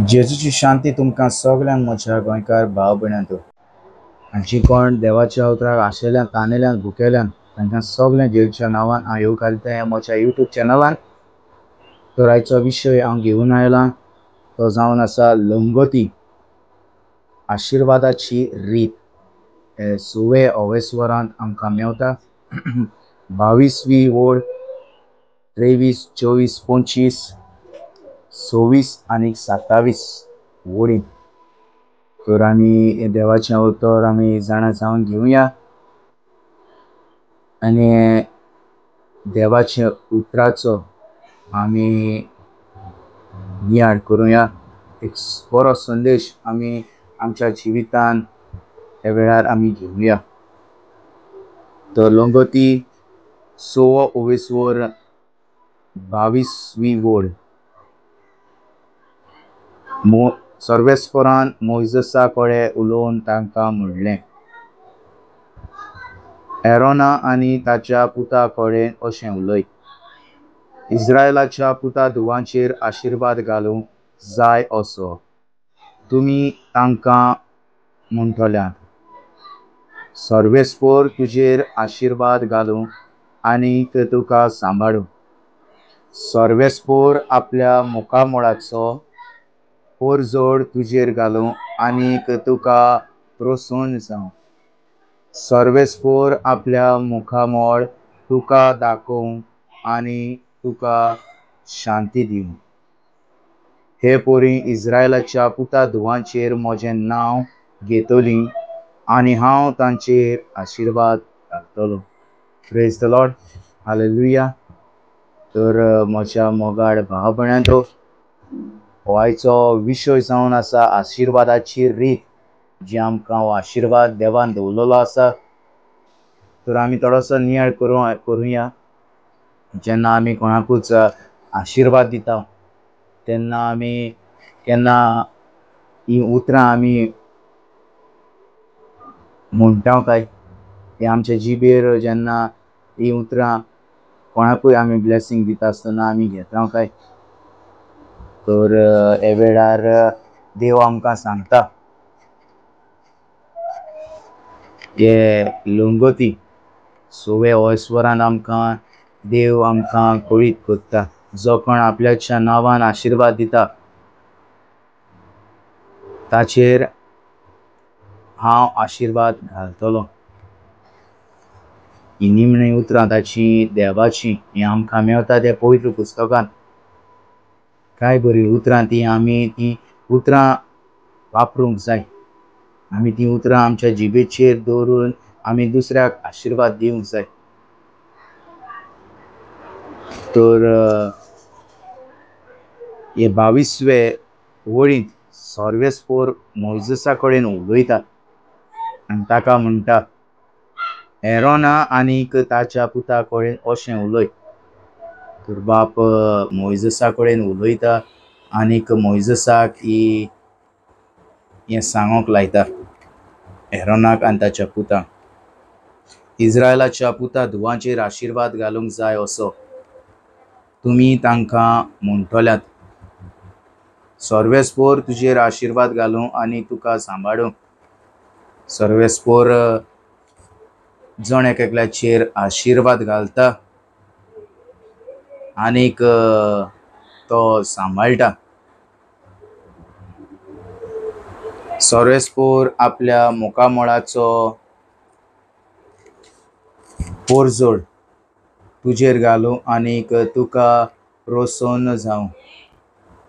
जेजूची शांती तुमकां सगल्यांक म्हज्या गोंयकार भाव भयणांत आनी जी कोण देवाच्या उतराक आशेल्यान तानेल्यान भुकेल्यान तांकां सगळ्यां जेजूच्या नांवान हांव येवकार दिता म्हज्या युट्यूब चॅनलान. तर आयचो विशय हांव घेवन आयला तो जावन आसा लंगोती आशिर्वादाची रीत. हे सुवे अवेस्वरांत आमकां मेवता 22वी ओळ 23 24 25 26 आनी 27 वळी. तर आमी देवाचें उतर आमी जाणा जावन घेवया आनी देवाच्या उतराचो आमी नियाळ करुया. एक बरो संदेश आमी आमच्या जिवितान ह्या वेळार आमी घेवया. तर लंगोती 6वो ओवेस्वर 22वी ओळ. सर्वेस्परान मोयजसा कडेन उलोवन तांकां म्हणलें, एरोना आनी ताच्या पुता कडेन अशें उलय, इस्रायलाच्या पुता धुवांचेर आशिर्वाद घालूंक जाय असो तुमी तांकां म्हणटल्यात. सर्वेस्पर तुजेर आशिर्वाद घालूं आनी तुका सांबाळूं. सर्वेस्पर आपल्या मुखामळाचो पोरजोड तुजेर घालूं आनी तुका प्रसन्न जावं. सर्वेस्पर आपल्या मुखामळ तुका दाखोवं आनी तुका शांती दिवं. हे पोरी इस्रायलाच्या पुता धुवांचेर म्हजें नांव घेतली आनी हांव तांचेर आशिर्वाद घालतलो. Praise the Lord, hallelujah. तर म्हज्या मोगाळ भाव भयणांचो हो आयचो विशय जावन आसा आशिर्वादाची रीत, जी आमकां हो आशिर्वाद देवान दवरलेलो आसा. तर आमी थोडोसो नियाळ करुया. जेन्ना आमी कोणाकूच आशिर्वाद दिता तेन्ना आमी केन्ना ही उतरां आमी म्हणटा काय, हे आमच्या जिबेर जेन्ना ही उतरां कोणाकूय आमी ब्लेसींग दिता आसतना आमी घेता काय. तर हे वेळार देव आमकां सांगता हे लंगोती 6वे ओवेस्वरान आमकां देव आमकां कळीत करता, जो कोण आपल्याच्या नांवान आशिर्वाद दिता ताचेर हांव आशिर्वाद घालतलो. ही निमणी उतरां ताची देवाची ही आमकां मेवता त्या पवित्र पुस्तकान. काय बरी उतरां ती, आमी ती उतरां वापरूंक जाय. आमी ती उतरां आमच्या जिबेचेर दवरून आमी दुसऱ्याक आशिर्वाद दिवंक जाय. तर हे 22वे वळींत सर्वेस्पर मोयजसा कडेन उलयता आनी ताका म्हणटा, एरोना आनीक ताच्या पुता कडेन अशें उलय. तर बाप मोयजसा कडेन उलयता आनीक मोयजसाक ही हें सांगूंक लायता एरोनाक आनी ताच्या पुताक, इस्रायलाच्या पुता धुवांचेर आशिर्वाद घालूंक जाय असो तुमी तांकां म्हणटल्यात. सर्वेस्पर तुजेर आशिर्वाद घालूं आनी तुका सांबाळूं. सर्वेस्पर जण एक एकल्याचेर आशिर्वाद घालता आनीक तो सांबाळटा. सर्वेस्पर आपल्या मुखामळाचो पोरजोड तुजेर घालूं आनीक तुका प्रसन्न जावं.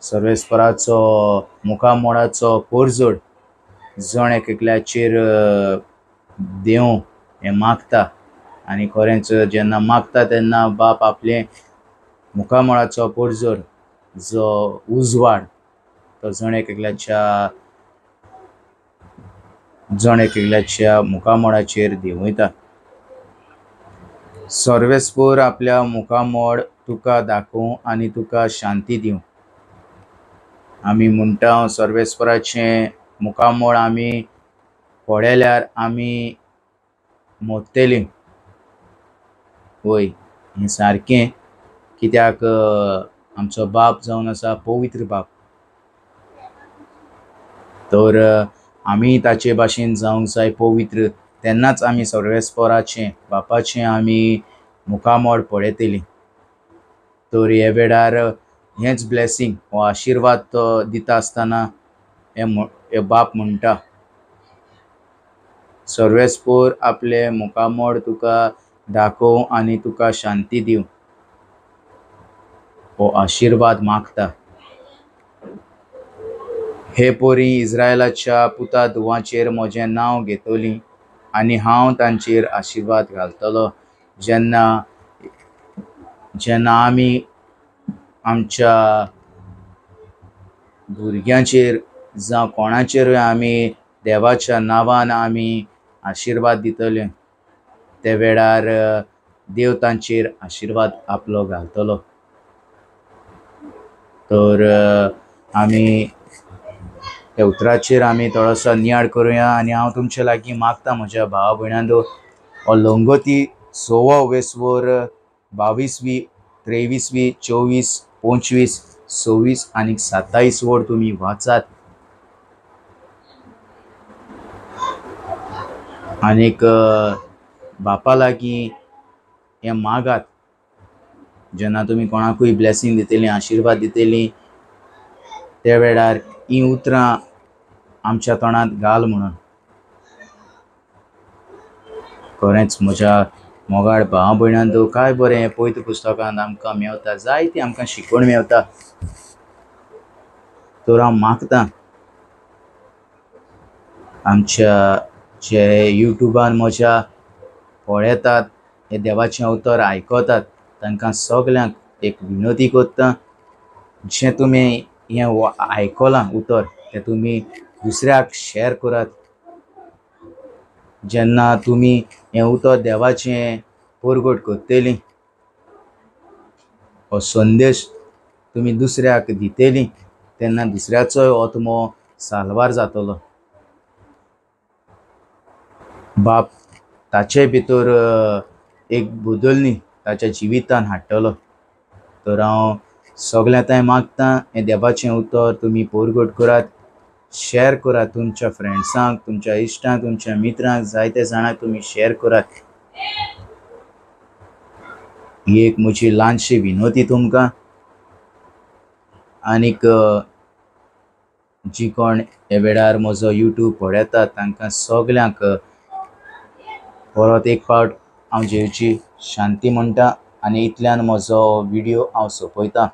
सर्वेस्पराचो मुखामळाचो पोरजोड जण एक एकल्याचेर देव हें मागता आनी खरेंच जेन्ना मागता तेन्ना बाप आपले मुखामळाचो पोरजोड जो उजवाड तो जण एक एकल्याच्या मुखामळाचेर देंवयता. सर्वेस्पर आपल्या मुखामळ तुका दाखोवं आनी तुका शांती दिवं. आमी म्हणटा सर्वेस्पराचें मुखामळ आमी पळयल्यार आमी मोत्तली. वय, हें सारकें, कित्याक आमचो बाप जावन आसा पवित्र बाप. तर आमी ताचे भाशेन जावंक जाय पवित्र, तेन्नाच आमी सर्वेस्पराचें बापाचें आमी मुखामळ पळयतलीं। तर हे वेळार हेंच ब्लेसींग हो आशिर्वाद तो दिता आसतना हे बाप म्हणटा, सर्वेस्पर आपले मुखामळ तुका दाखोवं आनी तुका शांती दिवं, हो आशिर्वाद मागता। हे पोरी इस्रायलाच्या पुता धुवांचेर म्हजें नांव घेतली आनी हांव तांचेर आशिर्वाद घालतलो। जेन्ना जेन्ना आमी आमच्या भुरग्यांचेर जावं कोणाचेरूय आमी देवाच्या नांवान आमी आशिर्वाद दितले, ते वेळार देव तांचेर आशिर्वाद आपलो घालतलो। तर आमी त्या उतराचेर आमी थोडोसो नियाळ करुया आनी हांव तुमचे लागीं मागता म्हज्या भावा भयणांनो, हो लंगोती 6 वेसवर 22वी 23वी 24 25 26 आनी 27 वर तुमी वाचात आनीक बापा लागीं हें मागात। जेन्ना तुमी कोणाकूय ब्लेसींग दितली, आशिर्वाद दितली, त्या वेळार ही उतरां आमच्या तोंडांत घाल म्हणून। खरेंच म्हज्या मोगाळ भाव भयणांनो, काय बरें हें पवित्र पुस्तकांत आमकां मेवता, जायती आमकां शिकवण मेवता। तर हांव मागता आमच्या जे युट्यूबान म्हज्या पळयतात, हे देवाचें उतर आयकतात, तांकां सगल्यांक एक विनवती करता, जें तुमी हें आयकलां उतर तें तुमी दुसऱ्याक शेअर करात। जेन्ना तुमी हें उतर देवाचें परगट करतली, हो संदेश तुमी दुसऱ्याक दितली, तेन्ना दुसऱ्याचोय आत्मो साल्वार जातलो। बाप ताचे भितर एक बदलणी ताच्या जिवितान हाडटलो। तर हांव सगळ्यां थंय मागता, हें देवाचें उतर तुमी परगट करात, शेअर करात तुमच्या फ्रेंड्सांक, तुमच्या इश्टांक, तुमच्या मित्रांक, जायते जाणांक तुमी शेअर करात। ही एक म्हजी ल्हानशी विनवती तुमकां। आनीक जी कोण हे वेळार म्हजो युट्यूब पळयतात तांकां सगल्यांक परत एक फावट हांव जेवची शांती म्हणटा आनी इतल्यान म्हजो व्हिडियो हांव सोंपयता।